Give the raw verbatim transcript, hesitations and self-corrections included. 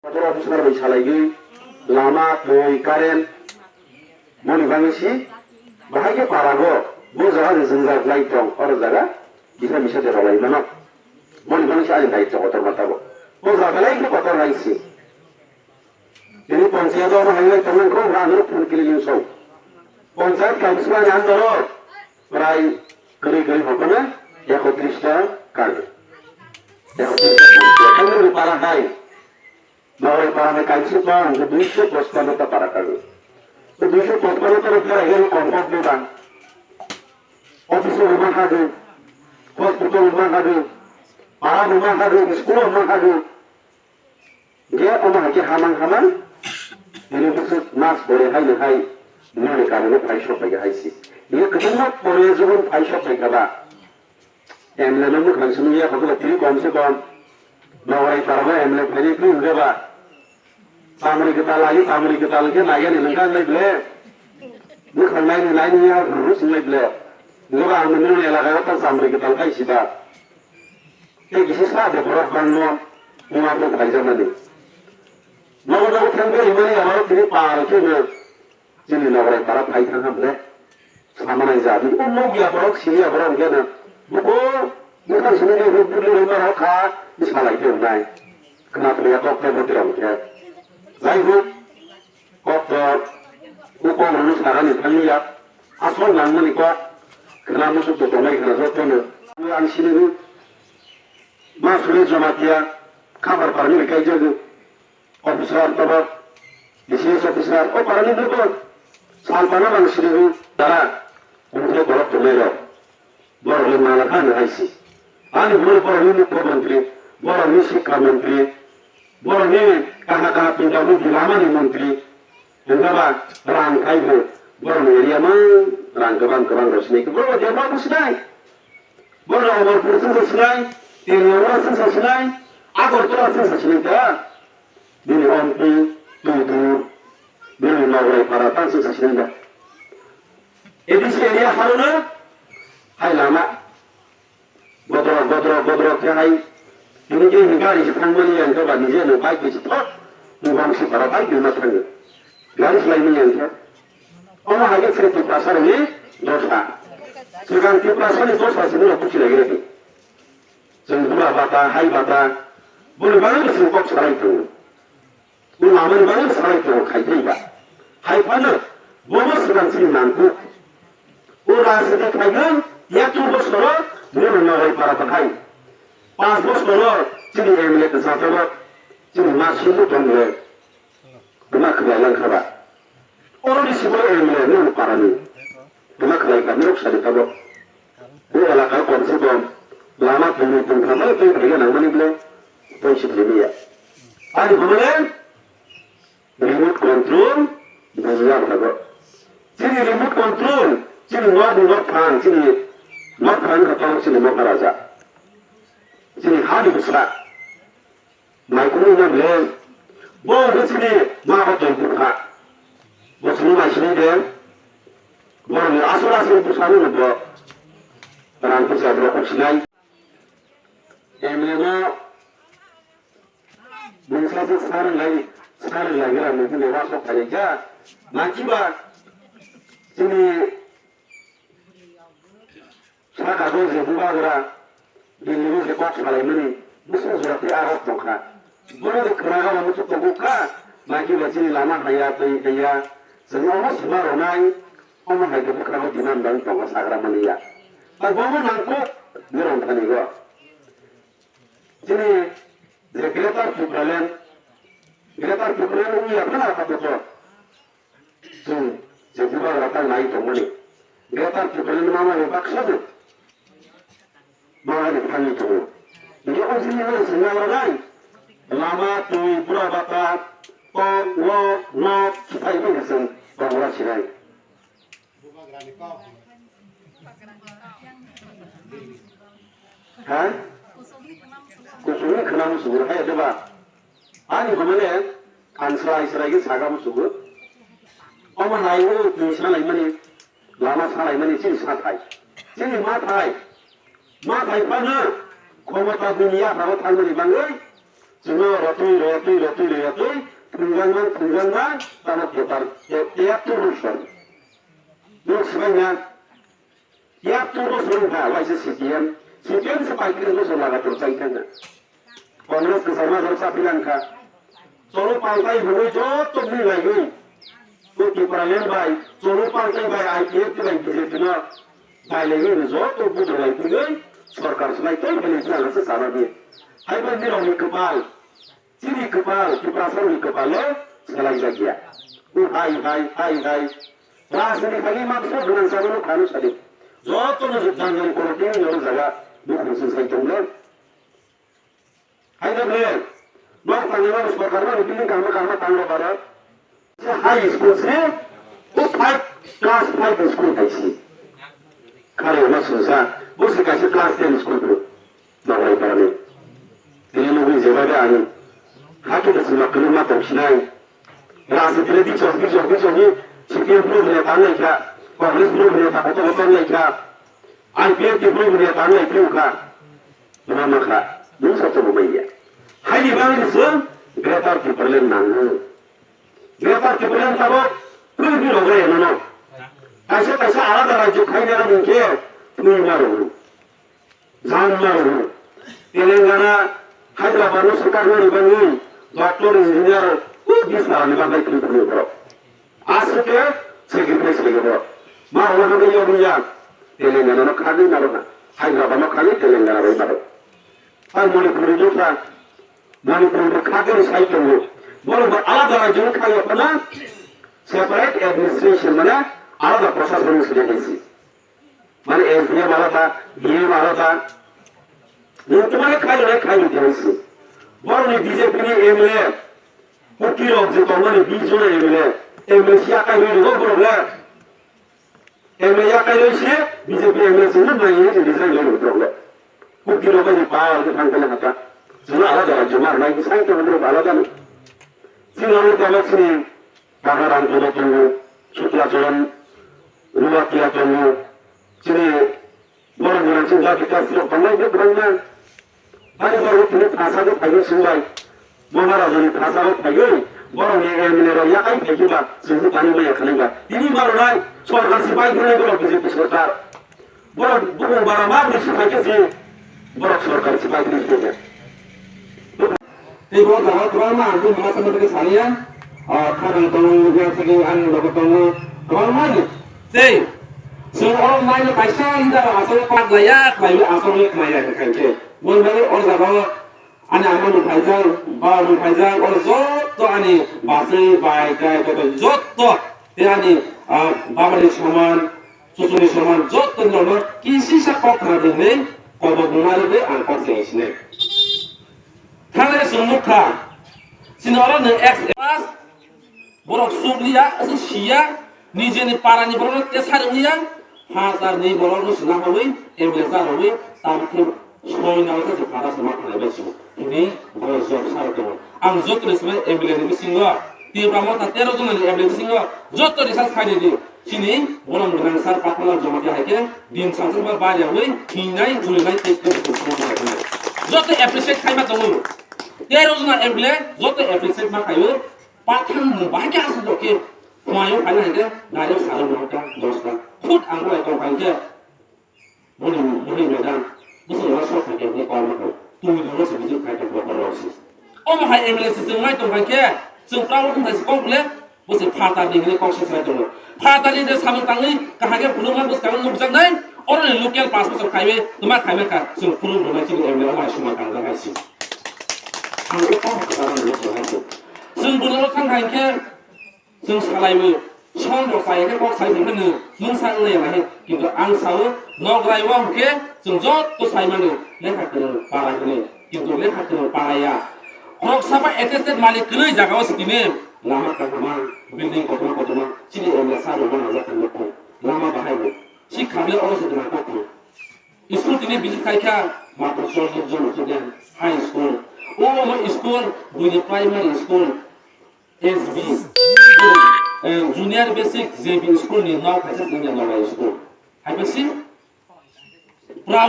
Doctor officer bai salaiwi lama, twi, current, boni bagwi si bahai khe para go, bo jaga ni jwngjal lai tong, oro jaga kisa misa de rwlai mano. Boni bagwi si ani daityo kotor ma tabo. Bo jaga lai khe kotor hai si. Tini panchayat o hai lai tong kho, rang rok phun kili yung song. Panchayat council ni under o prai kiri kiri hokona ekotris ta kang. Ekotris ta kang para hai. Nogoi para ni kaisa pa hwnkhe duiso pochpanno ta para kang. Duiso pochpanno ta para kang kompok ni bang. Office o ma hadu, hospital ma hadu, para ma hadu, school ma hadu. Ge omo hai khe hamang hamang, bini bwswk mas pore hai no hai, nini karon no phai sok pai kha hai se. Ge kwbangma pore jubun phai sok pai kha ba. M L A no mwkhang swnwi ya kha tini kom se kom. Nogoi parbo M L A phaini twi hwnkhe ba. Chamri kwtal lai, chamri kwtal khe naiya ni nangkha lai ble. Mwkhang naini naini ya rus lai ble. Hwnkhe ba ang nini elaka o ta chamri kwtal khai si ba. Tei kisa sa de borok bangno, wngma borok phaijakmani. Nogo nogo thangkhe rimani abo tini pal khe no chini nograi para phai thang hamle. Samanai ja, bini o nukya borok, siniya borok hwnkhe no. Buko, buko sini ni ruk buli rima rok kha, bwsa lai khe wngnai. Khna thangya kok khe bwtwi rok khe. Jai huk, Kok to, o kok rwno sarani thangya, asol nangmani kok, khwna muchuk bo tongnai khwna jotono. Ang sini ma suri Jamatia, Khabar parni kaijagwi, officer tabok, D C S officer, o parani nukgo, salpana ang sini dara, umthai borok tongnai rok. Borokni mala kha no hai se. Ani hwnwi borokni mukhyamantri, borokni sikha mantri, borokni kaha kaha pinda mudi lamani mantri. Hwnkhe ba rang khai bo borokni area mang rang kwbang kwbang rw sinai khe borok develop bo sinai. Borokno Amarpur chwngsa sinai, Teliaura chwngsa sinai, Agartala chwngsa sinai ta. Bini omtwi, twitur, bini nograi para ta chwngsa sinai da. A D C area haruna hai lama. Bodrok, bodrok, bodrok khe hai. Tini khe hini gari se thangmani yang khe ba nije no bike bai se thok. Ni bang se para bike bai ma thango. Gari se laimani yang khe. Omo hai khe chwng Tiprasa rokni dosa. Swkang Tiprasa ni dosa se no buchi lai gre. Chwng bura bata, hai bata. Boni bagwi se kok salai tongo. Bo lamani bagwi salai tongo khai tei ba. Hai phano bobo swkang chini nangkuk. O rajniti khaigwng yaktu bosoro nini nogoi para bakhai. Panch bosoro chini M L A kwchajalo chini ma sumu tongmle. Buma khwlai langkha ba. Oro ni sibolo M L A nini parani. Buma khwlai kha nini sadi tabok. Bo elaka kom se kom lama tongwi tongtham bai tei phaiya nangmani ble tongsi phaiya. Ani bumale remote control bujia phago. Chini remote control chini nok ni nok phang chini nok phang kha tong chini nok raja. Chini hani bwsa. Mai kunu na ble bo hwnkhe chini ma ba tong bukha. Bo chini mai sini de. Borokni asol asol bwsano no bo rang puisa borok kok sinai. M L A no bwsa se sa rwlai, sa rwlai gra nung hwnwi uansuk phailaikha. Makiba chini saka bo je bubagra Delhi o je kok salaimani bwswk jora tei arok tongkha. Bono de khwnaga bo muchuk tongo kha, makiba chini lama haya, twi haya, chwng omo sima rwnai, omo hai khe bwkhrago demand bai tongo sagra mani ya. Tai bono nangkuk norok thani go. Chini je Greater Tipraland, Greater Tipraland wngya phano apatot. Chwng je bubagra ta nai tongmani. Greater Tipraland mama ni baksa de. Mama ni thani tongo. Ni o chini no swnga rwnai. Lama, twi, bura bata, tok, wok, nok, kiphai bai chwng tongra sinai. Ha? Kusungni khwnam sugur hai de ba. Ani hwnmale ang srai srai khe saga musugo. Omo hai o twi salaimani, lama salaimani chini sathai. Chini mathai. Mathai phano khomota bini yapharo thangmani bagwi Chwngno rotwi, rotwi, rotwi, rotwi, thwngjaknang, thwngjaknang, tamo kepar, te-, teyattor bosor. Nwng swbaina, teyattor bosor wngkha, waisa C P M, C P M se paitris bosor lagator chai thangkha. Congress kwchangma jora chapri langkha. Cholo paltai hwnwi joto bini laiwi. O Tipraland bai, Cholo paltai bai, I P F T bai, B J P no bai laiwi joto bujo lai twiwi sorkar swlai tei belai tei ang se sana di. Hai bai nirokni kwpal, chini kwpal, Tiprasarokni kwpalo swlai jak ya. O hai, hai, hai, hai. Rajniti khaini mangsa gwnang sabano khano sadi. Joto no jani kono tini noro jaga bukhung sing sai tonglo. Hai da bre, nok tangwi ba sorkar ba building kaham kaham tangwi ba ro. High school se, o five, class five school hai se. Kare ma sungsa, bo se kaisa class ten school bro. Nok lai parani. Tini nugwi jeba de ani. Hati da sima kulu ma tong sinai. Rajniti le bichok, bichok, bichok ni C P M bro ne tang lai kha, Congress bro ne tang koto koto lai kha, I P F T bro ne tang lai kha. Bwma makha, nwng sato bo manya. Haini bagwi se Greater Tipraland nango. Greater Tipraland tabok kwrwi rogre nono. Kaisa kaisa alada rajyo khaina hwnkhe thwima rogro. Janma rogro. Telangana, Hyderabad no swkaknani bagwi doctor, engineer, o bisna ni bagwi thwima rogro. Aswk khe sacrifice khaio bo. Ma hwnna hwnwi yokni ya. Telengana no khagwi maro na. Hyderabad no khagwi Telengana bai maro. Ar Manipur ni jotha. Manipur ni khagwi sai tongo. Borok bo alada rajyo ni khaio phano separate administration mane alada prashason ni sujak isi. Mane S D M alada, D M alada. Nwng twmani khairoknai khairok di hai se. Borokni B J P ni M L A, Kuki rok je tongmani bis jona M L A, M L A si yakai rwi rwgo borok le. M L A yakai rwi se B J P M L A se nwng nai nai se design rwi rwgo borok le. Kuki rok bai ni power khe thang khe le hata. Jona alada joma nai sai tong borok alada no. Sing rok ni tamo sini Naga Rangkolo tongo, Sukla Choron, Rumatia tongo, chini borok gwnang chini jati kastrok tongnai bw kwbangma. Ani borok tini phasa bo phaiwi swngbai. Maharajani phasa bo phaiwi borokni M L A rok yakai phaikhe ba chwngno tani maya khanai ba. Tini baronai sorkar se pai khanai borok B J P sorkar. Borok bukung bara ma bwrwi se phaikhe se borok sorkar se pai khanai se. Tei bo jaga kwbangma ang bini masa masa khe saliya, ah, khajang tongo, nukya sigi ani logo tongo, kwbangma ni. Tei chwng oro naino kaisa leader aswk kok laiya, khlaiwi aswk khlaiya hwnkha khe. Boni bagwi o jaga o ani ama nukhaijak, baba nukhaijak, oro jotto ani bachwi, bai, kai, koto jotto tei ani, ah, babani soman, chuchuni soman, jotto ni rokno kisisa kok khna di hwnwi kobok nungna rwgwi ang kok se sinai. Thangre chwng nukha, chini oro nwng ex-, borok chukliya, aswk siya, nijeni parani borokno tesa rwngya, hajarni borokno sina hwnwi M L A cha rwwi, tamokhe soi nang sa se phata se ma khlai bai se. Hwnwi borok jok sa rw tongo. Ang jotoni simi M L A ni bisingo, Tipra Motha tero jonani M L A bisingo, joto research khaidi di. Chini borok gwnang sar Patharlal Jamatia hai khe din samsok ba bari yawi hingnai julinai tei tei tei tei tei tei. Joto appreciate khai ma tongo. Tei rok jona M L A joto appreciate ma khaio. Pathar mung bahai khe aswk rok khe khwlai o khaina hai khe direct salo nokta dosta foot ang bolai tong khai khe. Boni, boni madam, bwswk rok sok khai khe kol ma kho. Twi rok se bijik khai khe bokol rok se. Omo hai M L A se chwng nai tong khai khe, chwng prabot wng thai se kok le, bo se phatar ni hwnwi kok se sai tongo. Phatar ni de samung tangwi kaham khe phunukma bwskango nukjaknai, oro ni local pass bosor khaiwi twma khaima kha, chwng phunuk rwnai chini M L A omo hai sumai tangjak hai se. Ang khe kok kha kwtal rwnai se hai se. Chwng bwrwi rok thang khai khe, Chwng salaiwi, song rok chaya khe kok sai hwnkheno mungsa wnglaiya nai, kintu ang sao, nograi o hwnkhe chwng joto sai mano, lekha kwrwng para hwnwi, kintu lekha kwrwng para ya. Khoroksa ba attested malik kwrwi jaga o se tini lama kahama, building kotorma kotorma, chini M L A sir rok bo najak tongma kok, lama bahai bo, sikha ble oro se gwnang kok tong. School tini visit khai kha, matro chwlwis jon student, high school, o omo school, buini primary school, S B, eh, Junior Basic J B school ni nok kaisa wngya Nalai school. Hai basi, private